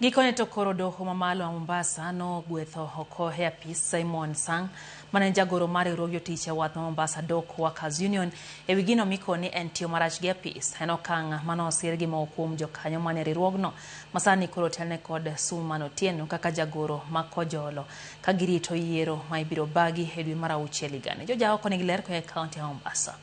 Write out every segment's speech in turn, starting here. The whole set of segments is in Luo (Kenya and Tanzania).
Gikone to koro doho mamalo ma Mombasa nogwetho oko e apis Simon Sang mane en jagoro mar riwruog jotich e wath ma Mombasa Dock Workers Union e wi gino mikoni en tiyo marach gi apis. En okang' mane osir gi moko kuom jokanyo mane riwruogno ma sani koro otelne kod Suman Otieno kaka jagoro ma Kojolo ka girito yiero ma ibiro bagi e dwe mar auchiel higani. Joja oko nigi ler koa e kaunti ya Mombasa.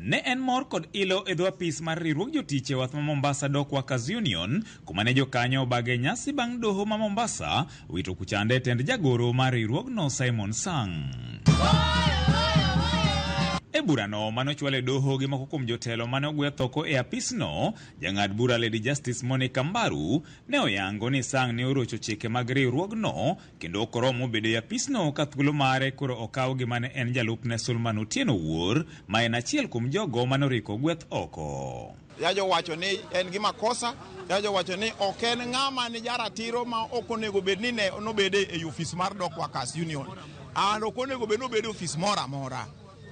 Ne en mor kod ilo e dho apis mar riwruog jotich e wath ma Mombasa Dock Workers Union kuma ne jokanyo obage nyasi bang' doho ma Mombasa wito kuchande e tend jagoro mar riwruogno Simon Sang. E burano mane ochwal e doho gi moko kuom jotelo mane ogweth oko e apisno, jang'ad bura Lady Justice Monica Mbaru ne oyango ni Sang ne orocho chike mag riwruogno kendo ok oromo bedo e apisno ka thuolo mare koro okaw gi mane en jalupne Sulman Otieno Wuor, ma en achiel kuom jogo mane oriko gweth oko. Jaji owacho ni en gi makosa, jaji owacho ni ok en ng'ama ni jaratiro ma ok onego bed ni ne nobede e ofis mar Dock Workers Union. And ok onego bed ni obed e ofis moro amora.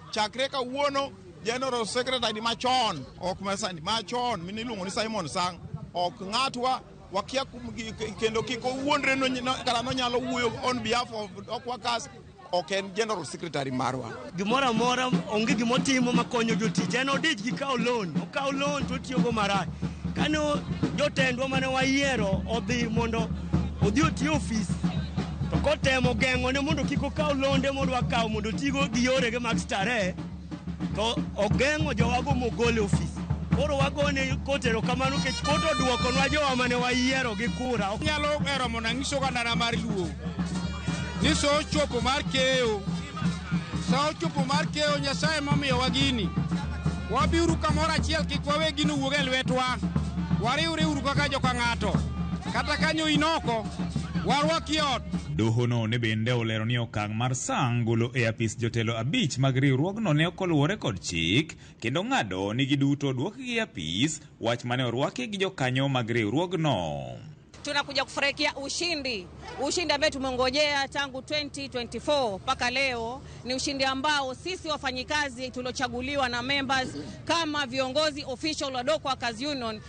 Chakre kawuono General Secretary machon, ok masani, machon miniluongo ni Simon Sang, ok ng'atwa wakia kendo kik owuondre kata nonyalo wuoyo on behalf of Dock Workers ok en general secretary marwa. Gimoro amora onge gimotimo makonyo jotich, en odich gi kawo loan, okawo loan to otiyogo marach. Kane jotendwa mane wayiero odhi mondo odhi oti e ofis to kotemo geng'one mondo kik okaw londe modwa kawo mondo otigo gi yorege mag starehe to ogeng'o jowago mogol e ofis. Koro wagone kot erokamano nikech kot oduokonwa jowa mane wayiero gi kura. Anyalo hero mondo anyis ogandana mar Luo ni sa ochopo mar keyo, sa ochopo mar keyo, Nyasaye momiyowa gini. Wabiuru kamoro achiel kik wawe gino wuog e lwetwa. Wariwre uru kaka joka ng'ato. Kata kanyo in oko, warwaki e ot. Dohono ne bende olero ni okang' mar Sang golo e apis jotelo abich mag riwruogno ne ok oluwore kod chik kendo ng'ado ni giduto oduokgi e apis, wach mane orwaki gi jokanyo mag riwruogno. Tunakuja kufurahikia ushindi, ushindi ambaye tumeongojea tangu 2024 mpaka leo. Ni ushindi ambao sisi wafanyikazi tuliochaguliwa na members kama viongozi official wa Dock Workers Union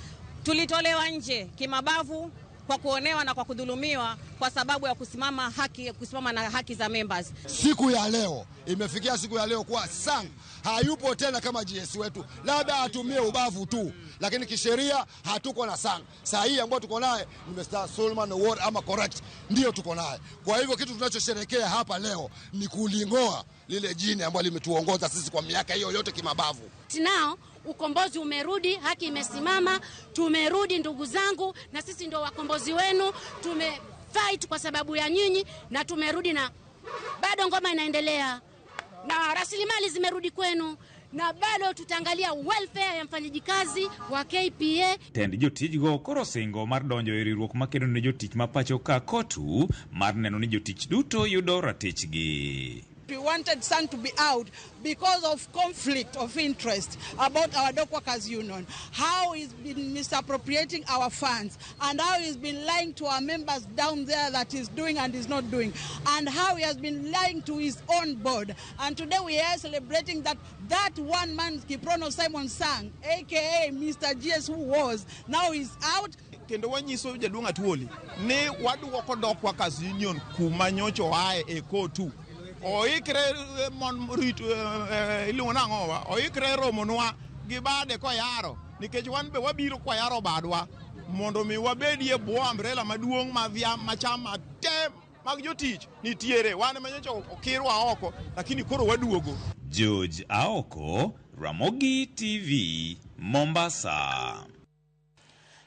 tulitolewa nje kimabavu kwa kuonewa na kwa kudhulumiwa kwa sababu ya kusimama haki, kusimama na haki za members. Siku ya leo imefikia siku ya leo kuwa Sang hayupo tena kama GS wetu, labda atumie ubavu tu, lakini kisheria hatuko na Sang. Saa hii ambayo tuko naye ni Mr. Sulman Owuor ama correct, ndio tuko naye. Kwa hivyo kitu tunachosherekea hapa leo ni kulingoa lile jini ambalo limetuongoza sisi kwa miaka hiyo yote kimabavu. Nao ukombozi umerudi, haki imesimama, tumerudi ndugu zangu, na sisi ndio wakombozi wenu. Tume fight kwa sababu ya nyinyi na tumerudi, na bado ngoma inaendelea na rasilimali zimerudi kwenu, na bado tutaangalia welfare ya mfanyikazi wa KPA. Tend jotijgo koro osingo mar donjo e riwruok makedo ne jotich ma pacho ka KOTU mar neno ni jotich duto yudo ratichgi. We wanted Sang to be out because of conflict of interest about our Dock Workers Union, how he's been misappropriating our funds, and how he's been lying to our members down there that he's doing and is not doing, and how he has been lying to his own board. And today we are celebrating that that one man, Kiprono Simon Sang, aka Mr. GS who was, now he's out. Kendo wanyiso jaduong' Atuoli ni waduoko Dock Workers Union kuma nyocha oaye e KOTU. Oikre mon rit iluongo nang'owa oikre romonwa gi bade koyaro nikech wan be wabiro kwayaro badwa mondo mi wabedie bwo umbrella maduong' ma ma chama te mag jotich nitiere wan ema nyocha okirwa oko lakini koro waduogo. George Aoko, Ramogi TV, Mombasa.